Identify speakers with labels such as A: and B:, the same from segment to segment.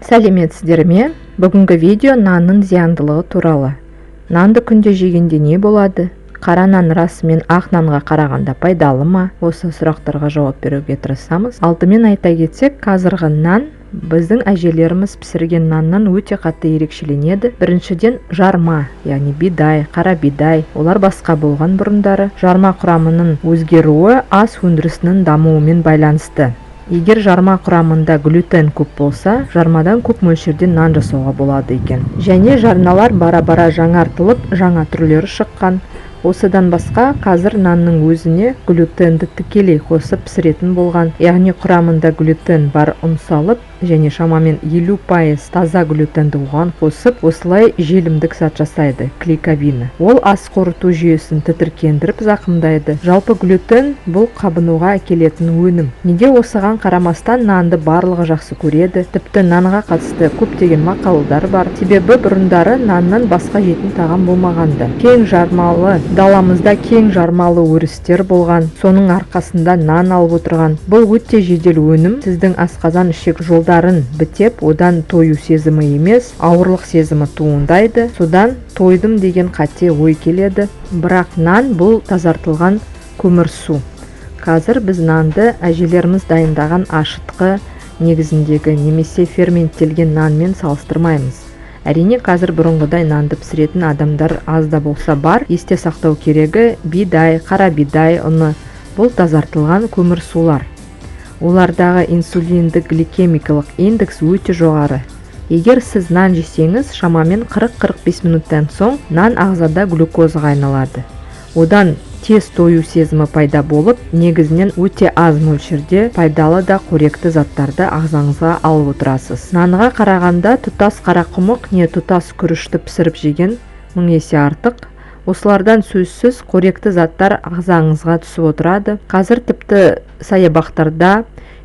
A: Сәлеметсіздер ме? Бүгінгі видео нанның зияндылығы туралы. Нанды күнде жегенде не болады? Қара нан расымен ақ нанға қарағанда пайдалы ма? Осы сұрақтарға жауап беруге тырысамыз. Алдымен айта кетсек, қазіргі нан біздің әжелеріміз пісірген наннан өте қатты ерекшеленеді. Біріншіден, жарма, яғни бидай, қара бидай, олар басқа болған бұрындары. Жарма құрамының өзгеруі ас өндірісінің дамуымен байланысты. Егер жарма құрамында глютен көп болса, жармадан көп мөлшерде нан жасауға болады екен. Және жармалар бара-бара жаңартылып, жаңа түрлері шыққан. Осыдан басқа қазір нанның өзіне глютенді тікелей қосып пісіретін болған, яғни құрамында глютен бар ұн салып және шамамен 50% таза глютенді оған қосып, осылай желімдік зат жасайды, клейковина. Ол ас қорыту жүйесін тітіркендіріп, зақымдайды. Жалпы глютен бұл қабынуға әкелетін өнім. Неге осыған қарамастан нанды барлығы жақсы көреді? Тіпті нанға қатысты көптеген мақалдар бар. Себебі бұрындары наннан басқа жейтін тағам болмағанды. Кең жармалы даламызда кең жармалы өрістер болған, соның арқасында нан алып отырған. Бұл өте жедел өнім, сіздің асқазан ішек жолдарын бітеп, одан тою сезімі емес, ауырлық сезімі туындайды. Содан тойдым деген қате ой келеді. Бірақ нан бұл тазартылған көмірсу. Қазір біз нанды әжелеріміз дайындаған ашытқы негізіндегі немесе ферменттелген нанмен салыстырмаймыз. Әрине, қазір бұрынғыдай нанды пісіретін адамдар аз да болса бар. Есте сақтау керегі, бидай, қара бидай ұны бұл тазартылған көмірсулар. Олардағы инсулиндік гликемикалық индекс өте жоғары. Егер сіз нан жесеңіз, шамамен 40-45 минуттан соң нан ағзада глюкозаға айналады. Одан тез тою сезімі пайда болып, негізінен өте аз мөлшерде пайдалы да қоректі заттарды ағзаңызға алып отырасыз. Нанға қарағанда тұтас қарақұмық не тұтас күрішті пісіріп жеген мың есе артық. Осылардан сөзсіз қоректі заттар ағзаңызға түсіп отырады. Қазір тіпті саябақтарда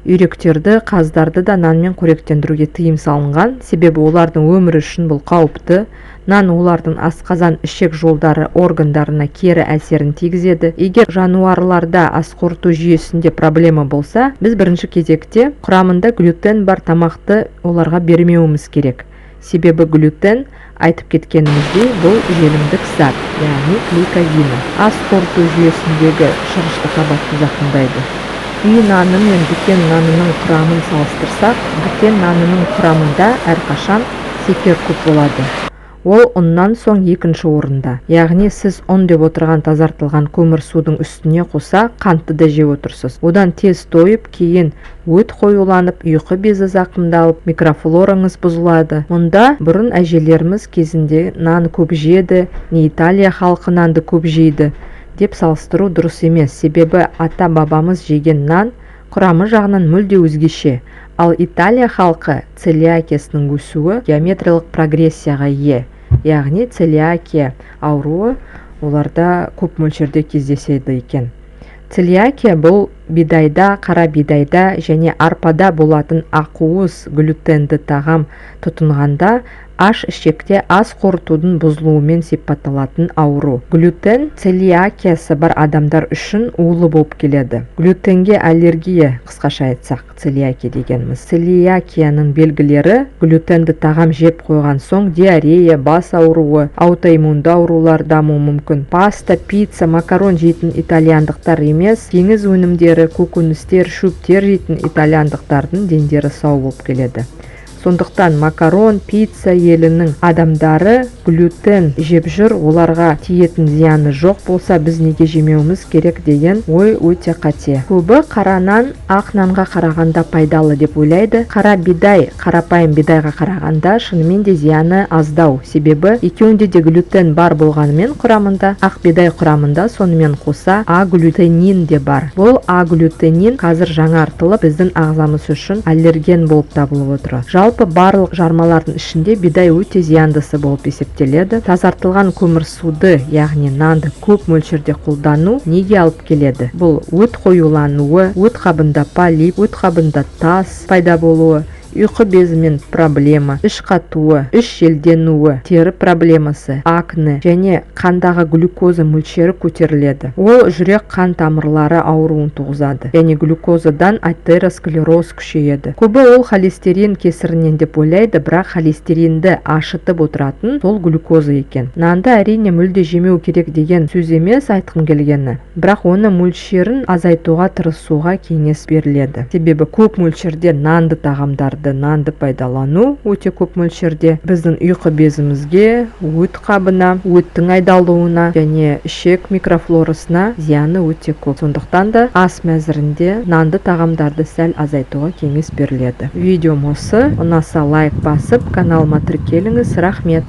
A: үйректерді, қаздарды да нанмен қоректендіруге тыйым салынған, себебі олардың өмірі үшін бұл қауіпті. Нан олардың асқазан ішек жолдары органдарына кері әсерін тигізеді. Егер жануарларда ас қорыту жүйесінде проблема болса, біз бірінші кезекте құрамында глютен бар тамақты оларға бермеуіміз керек. Себебі глютен, айтып кеткеніміздей, бұл желімдік зат, яғни клейковина. Ас қорыту жүйесіндегі шырышты қабатты зақымдайды. Үй наны мен дүкен нанының құрамын салыстырсақ, дүкен нанының құрамында әрқашан шекер көп болады. Ол ұннан соң екінші орында. Яғни сіз ұн деп отырған тазартылған көмірсудың үстіне қоса қантты да жеп отырсыз. Одан тез тойып, кейін өт қоюланып, ұйқы безі зақымдалып, микрофлораңыз бұзылады. Мұнда бұрын әжелеріміз кезінде нан көп жеді, не Италия халқы нанды көп жейді деп салыстыру дұрыс емес. Себебі ата-бабамыз жеген нан құрамы жағынан мүлде өзгеше. Ал Италия халқы целиакиясының өсуі геометриялық прогрессияға ие, яғни целиакия ауруы оларда көп мөлшерде кездеседі екен. Целиакия бұл бидайда, қара бидайда және арпада болатын ақуыз глютенді тағам тұтынғанда аш ішекте ас қорытудың бұзылуымен сипатталатын ауру. Глютен целиакиясы бар адамдар үшін улы болып келеді. Глютенге аллергия, қысқаша айтсақ, целиакия дегеніміз. Целиакияның белгілері: глютенді тағам жеп қойған соң диарея, бас ауруы, аутоиммунды аурулар дамуы мүмкін. Паста, пицца, макарон жейтін итальяндықтар емес, теңіз өнімдері, көкөністер, шөптер жейтін итальяндықтардың дендері сау болып келеді. Сондықтан макарон, пицца елінің адамдары глютен жеп жүр, оларға тиетін зияны жоқ болса, біз неге жемеуіміз керек деген ой өте қате. Көбі қара нан ақ нанға қарағанда пайдалы деп ойлайды. Қара бидай қарапайым бидайға қарағанда шынымен де зияны аздау. Себебі екеуінде де глютен бар болғанымен құрамында, ақ бидай құрамында сонымен қоса аглютенин де бар. Бұл аглютенин қазір жаңартылып, біздің ағзамыз үшін аллерген болып табылып отыр. Жалпы барлық жармалардың ішінде бидай өте зияндысы болып есептеледі. Тазартылған көмірсуды, яғни нанды көп мөлшерде қолдану неге алып келеді? Бұл өт қоюлануы, өт қабында полип, өт қабында тас пайда болуы. Ұйқы безімен проблема, іш қатуы, іш желденуі, тері проблемасы, акне және қандағы глюкоза мөлшері көтеріледі. Ол жүрек қан тамырлары ауруын туғызады және глюкозадан атеросклероз күшейеді. Көбі ол холестерин кесірінен деп ойлайды, бірақ холестеринді ашытып отыратын сол глюкоза екен. Нанды, әрине, мүлде жемеу керек деген сөз емес айтқым келгені, бірақ оны мөлшерін азайтуға тырысуға кеңес беріледі. Себебі көп мөлшерде нанды тағамдарды, нанды пайдалану өте көп мөлшерде біздің ұйқы безімізге, өт қабына, өттің айдалуына және ішек микрофлорасына зияны өте көп. Сондықтан да ас мәзірінде нанды тағамдарды сәл азайтуға кеңес беріледі. Видеом осы. Ұнаса, лайк басып, каналыма тіркеліңіз. Рахмет.